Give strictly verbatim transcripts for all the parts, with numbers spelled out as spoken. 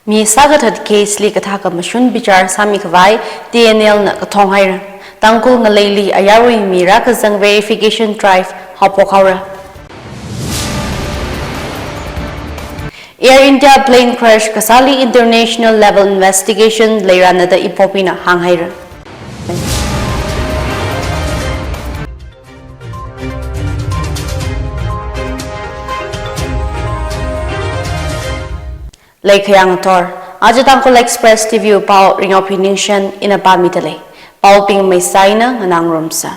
Mi sākathat case li kathā kamashun bichar sāmi khavai T N L na kathong haira. Tangkhul ngaleili ayarwui mi rākazang verification drive haophok haora. Air India plane crash kasāli international level investigation leirana da Ipopi na hānghaira. Leikhayang athor, aja Tangkhul Express T V wui pao Ringyaophi Ningshen ina pāmida lei. Paobing meisaina nganāngarumsa.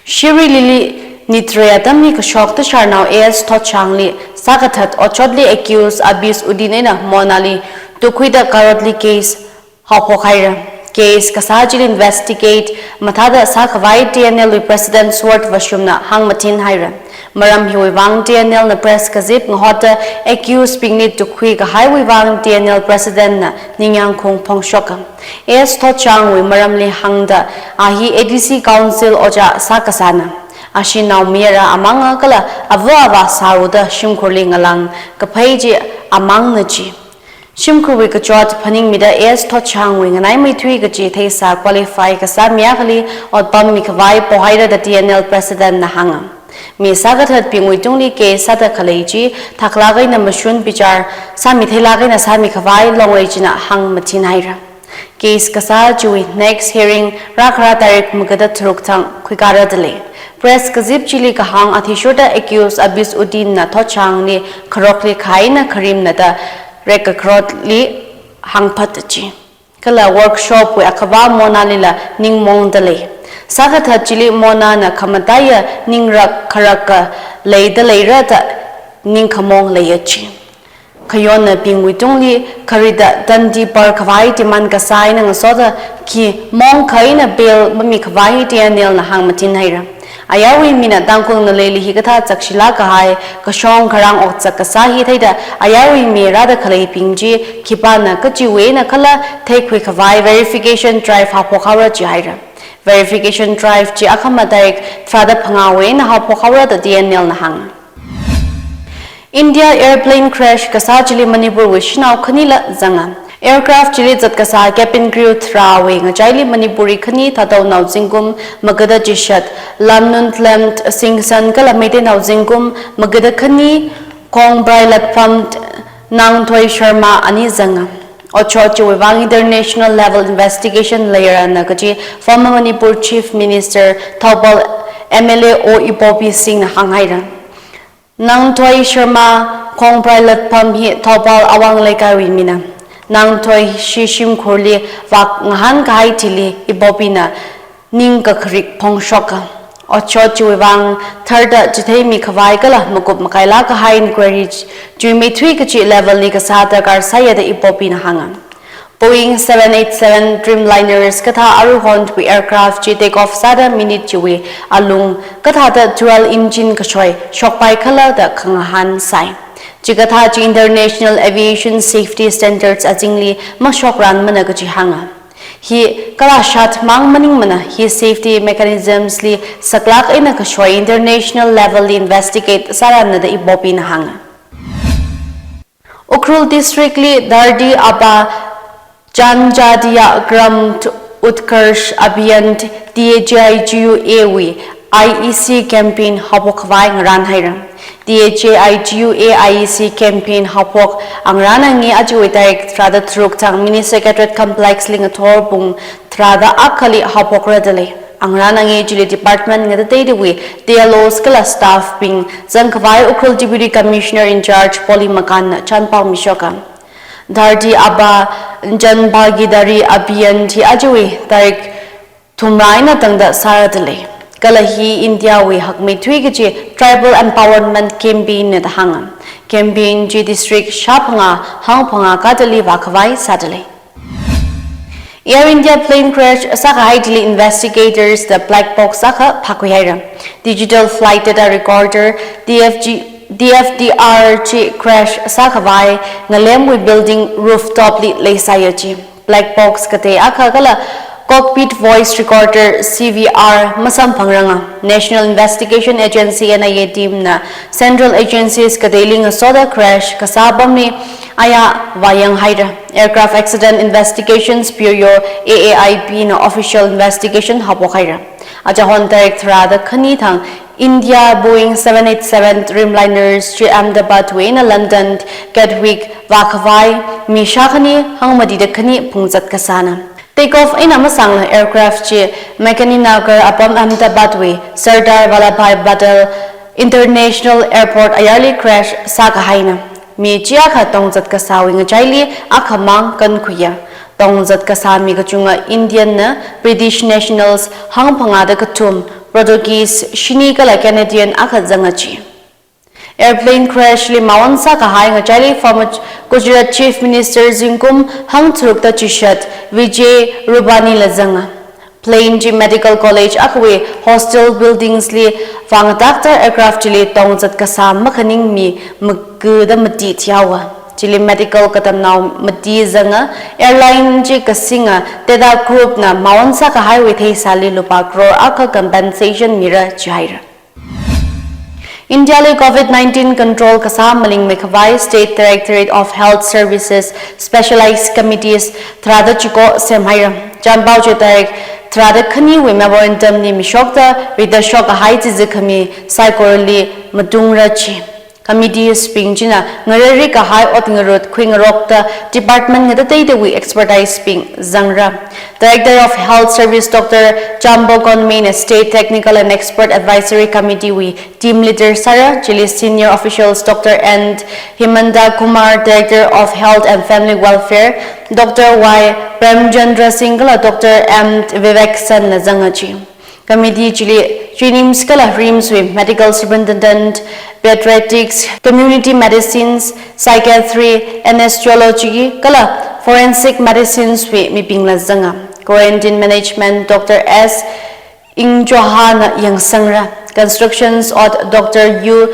Shirui Lily nitrea tammi kashok Tasharnao A S Thotshang li sākathat otshotli accused Abis Uddin eina Mona li tukhuida karotli case haophok haira. Case kasā chili investigate mathāda sākhavai T N L wui President Sword Vashum na hāngmathin haira. Maram hiwui vang T N L na press kazip ngahotda accused bingli tukhui kahaiwui vang T N L President na ningyāngkhaung phongshoka. A S Thotshang wui maramli hāngda a hi A D C Council ojā sākasāna. Ashi naomayara amanga kala ava avā sāhaoda shimkhurli ngalāng kaphei chi amangna chi. Shimkhurwui kachot phaningmida A S Thotshang wui nganaimeithui kachi theisā qualify kasā mi akhali otpam mikhavai pohaira da T N L President na hānga. Mi sākathatbingwui tungli case sāda khalei chi thaklāk eina mashun bichar sāmitheilāk eina sāmi khavai Longrei china hāngmathin haira. Case kasā chiwui next hearing rākhara tarik magada tharuk thang khuikara da lei. Press kazip chili kahāng athishurda accused Abis Uddin na Thotshang li kharokli khaina kharimna da rek kakharotli hāngphat chi. Kala workshop wui akhavā Mona lila ningmongda lei. Sākathat chili Mona na khamataiya ningrak kharak ka leida leira da ningkhamong leiya chi. Khayonnabingwui tungli kharida tandi par khavai demand kasā eina ngasoda khi mong kha eina bail mami khavai T N L na hāngmathin haira. Ayarwui mina Tangkhul ngaleili hikathā chakshilāk kahai kashong kharang otsak kasā hi theida ayarwui mi rāda khaleibing chi khipāna kachiwui eina khala theikhui khavai verification drive haophok haora chi haira. Verification drive chi akhama tarik tharāda phangāwui eina haophok haora da T N L na hānga. India airplane crash kasā chili Manipurwui shanao khanila zanga. Aircraft chili zat kasā cabin crew tharāwui ngachaili Manipuri khani Thadou Naozingkum magada chishat, Lamnuntlem Singson kala Meitei Naozingkum magada khani Khongprai Latpham Nangthoi Sharma ani zanga. Otshot chiwui vang international level investigation leirana kachi former Manipur Chief Minister Thoubal M L A O Ipopi Singh na hānghaira. Nangthoi Sharma Khongprai Latpham hi Thoubal Awang Leikaiwui mina. Nangthoi shi shimkhurli vak ngahān kahai thili Ipopi na ningkakharik phongshoka. Otshot chiwui vang tharda chitheimi khavai kala makup makailāk kahai inquiry chi, chuimeithui kachi level li kasā darkar sāya da Ipopi na hānga. Boeing seven eight seven Dreamliners kathā Arihant wui aircraft chi take off sāda minute chiwui alung kathāda dual engine kashoi shokpai khala da khangahān sai. Chikathā chi international aviation safety standards azingli mashokranmana kachi hānga. Hi kala shat mang maningmana, hi safety mechanisms li saklāk eina kashoi international level li investigate sāranna da Ipopi na hānga. Ukhrul District li Dharti Aaba Janjatiya Gram Utkarsh Abhiyan D H I G U A wui I E C campaign haophok khavai ngarān haira. D H I G U A I E C campaign haophok angarān angi ajawui tarik tharāda tharuk thang Mini Secretariat Complex li ngathor pung tharāda akhali haophokra da lei. Angarān angi chili department ngatateidawui D L Os kala staff bing zang khavai Ukhrul Deputy Commissioner in charge Polly Makan na chānpao mishoka. Dharti Aaba Jan Bhagidari Abhiyan hi ajawui tarik thumrā eina tangda sāra da lei. Kala hi India wui hakmeithui kachi tribal empowerment campaign na da hānga. Campaign chi district shāphangā hangphangā kathāli vākhavai sāda lei. Air India plane crash sākahai thili investigators da black box akha phākhui haira. Digital flight data recorder D F G, D F D R chi crash sākhavai ngalemwui building rooftop li leisāya chi. Black box katei akha kala Cockpit Voice Recorder, C V R, masamphangranga. National Investigation Agency, N I A team na Central Agencies kateili ngasoda crash kasā apamli aya vāyanghaira. Aircraft Accident Investigations Bureau, A A I B, na official investigation haophokhaira. Achahon tarik tharāda khani thang India Boeing seven eight seven Dreamliners chi Ahmedabad wui eina London Gatwick vākhavai mi shākhani hangmatida khani phungzat kasāna. Take off eina masāngla aircraft chi Maniknagar apam Ahmedabad wui Sardar Vallabhbhai Patel International Airport ayarli crash sākahaina. Mi chiakha tongzat kasāwui ngachaili akhamang kankhuiya. Tongzat kasā mi kachunga Indian na British nationals hangphangāda kathum, Portuguese shini kala Canadian akha zanga chi. Airplane crash li mawan sākahai ngachaili former Gujarat Chief Minister zingkum hangtharukda chishat Vijay Rupani la zanga. Plane chi medical college akhawui hostel buildings li vāngatakta aircraft chili tongzat kasā makhaning mi magada mati thihaowa. Chili medical katamnao mati zanga, airline chi kasinga Tata Group na mawan sākahaiwui theisāli lupā crore akha compensation mira chihaira. India li COVID nineteen control kasā malingmeikhavai State Directorate of Health Services Specialized Committees tharāda chiko semhaira. Chanpao chi tarik tharāda khaniwui memorandum li mishokta rida shokkahai chizi khami saikorali matungra chi. Committees bing china ngareri kahai ot ngarut khuingarokta department ngatateitawui expertise bing zangra. Director of Health Service Doctor Chambo Konmi na State Technical and Expert Advisory Committee wui team leader sāra, chili senior officials Doctor N Himanta Kumar, Director of Health and Family Welfare, Doctor Y Premchandra Singh kala Doctor M Vivek Sen na zanga chi. Committee chili JNIMS kala RIMS wui medical superintendent, pediatrics, community medicines, psychiatry, anesthesiology kala forensic medicines wui mibingla zanga. Quarantine management Doctor S Ingchoha na yangsangra. Constructions ot Doctor U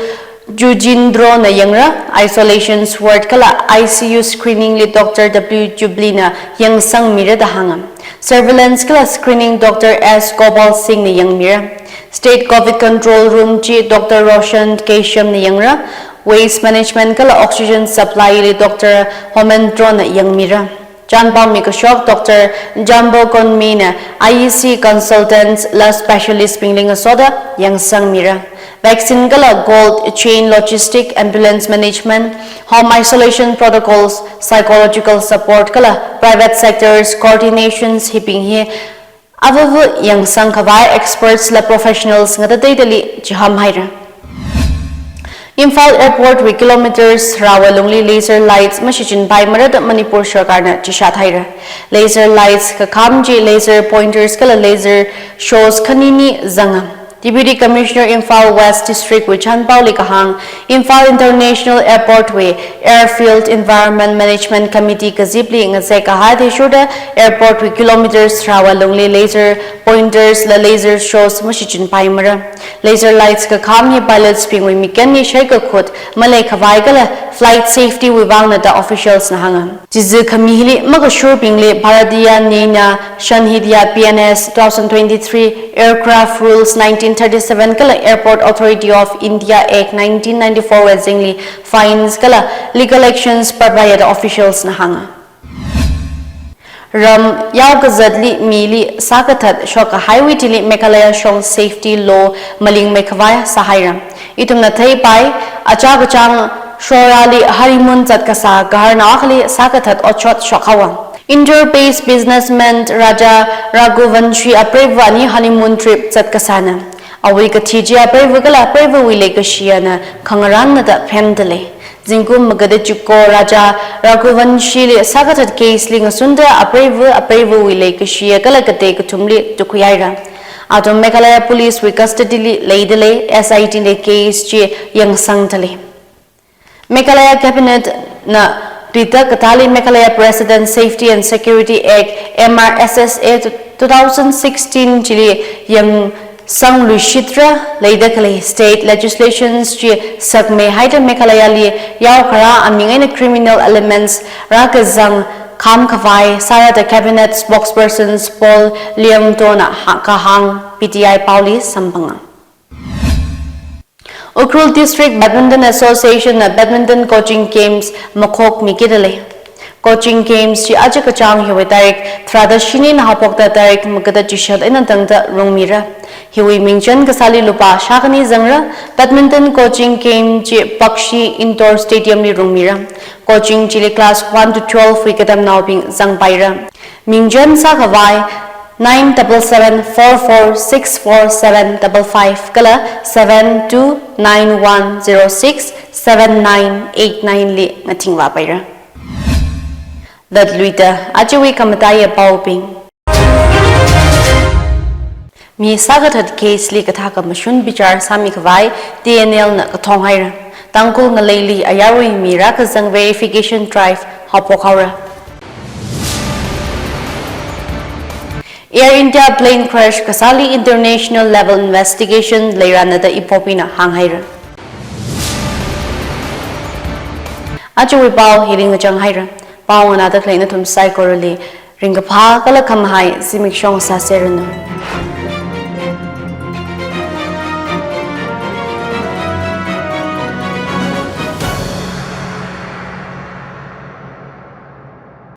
Jujindro na yangra. Isolations ward kala I C U screening li Doctor W Jubilee na yangsangmira da hānga. Surveillance kala screening Doctor S Gopal Singh na yangmira. State COVID control room chi Doctor Roshan Keshav na yangra. Waste management kala oxygen supply li Doctor Homendro na yangmira. Chanpao mi kashok Doctor Chambo Konmi na I E C consultants la specialist bingli ngasoda yangsangmira. Vaccine kala cold chain logistic, ambulance management, home isolation protocols, psychological support kala private sectors coordinations hibing hi avavu yangsangkhavai experts la professionals ngatateitali chihamhaira. Imphal Airport wui kilometers tharāwui lungli laser lights mashichinpaimara da Manipur sarkarna chishat haira. Laser lights kakham chi laser pointers kala laser shows khanini zanga. Deputy Commissioner Imphal West District wui chanpaoli kahāng, Imphal International Airport wui Airfield Environment Management Committee kazipli ngazek kahai athishurda airport wui kilometers tharāwui lungli laser pointers la laser shows mashichinpaimara. Laser lights kakham hi pilots bingwui mikenli shaikakhut maleikhavai kala flight safety wui vangna da officials na hānga. Chizi khami hili makashurbingli Bharatiya Nyaya Sanhita, B N S, two thousand twenty-three, Aircraft Rules nineteen thirty-seven kala Airport Authority of India Act nineteen ninety-four wui azingli fines kala legal actions paipaiya da officials na hānga. Ram yaokazatli mili sākathat shokkahaiwui thili Meghalaya shong safety law malingmeikhavai sāhaira. Ithumna theipai, achā kachāng shorali honeymoon zat kasā gaharnao akhali sākathat otshot shokhaowa. Indore-based businessman Raja Raghuvanshi apreiva ani honeymoon trip zat kasāna. Awui kathi chi apreiva kala apreivawui leikashiya na khangarānna da phemdalei. Zingkum magada chiko Raja Raghuvanshili sākathat case li ngasunda apreiva, apreivawui leikashiya kala katei kathumli tukhuihaira. Athum Meghalaya Police wui custody li leidalei, S I T na case chi yangsangdalei. Meghalaya Cabinet na rida kathāli Meghalaya President Safety and Security Act, M R S S A, two thousand sixteen chili yangsangluishitra leida khalei state legislations chi sakmeihaida Meghalayali yaokharā aming eina criminal elements rākazang kham khavai sāra da Cabinet Spokesperson Paul Liangtona ha-, kahāng P T I paoli samphanga. Ukhrul District Badminton Association na badminton coaching camps makhokmiki dalei. Coaching camps chi aja kachāng hiwui tarik tharāda shinina haophokta tarik magada chishat eina tangda rungmira. Hiwui mingchan kasāli lupā shākhani zangra. Badminton coaching camp chi Bakshi Indoor Stadium li rungmira. Coaching chili class one to twelve wui katamnaobing zangpaira. Mingchan sākhavai nine double seven four four six four seven double five kala seven two nine one zero six seven nine eight nine li ngathingvāpaira. Latluida ajawui khamataiya paobing. Mi sākathat case li kathā kamashun bichar sāmikhavai T N L na kathong haira. Tangkhul ngaleili ayarwui mi rākazang verification drive haophok haora. Air India plane crash kasāli international level investigation leirana da Ipopina hānghaira. Ajawui pao hili ngachang haira. Pao nganāda khalei nathum saikorali ringkaphā kala khamahai zimiksho sāseranu.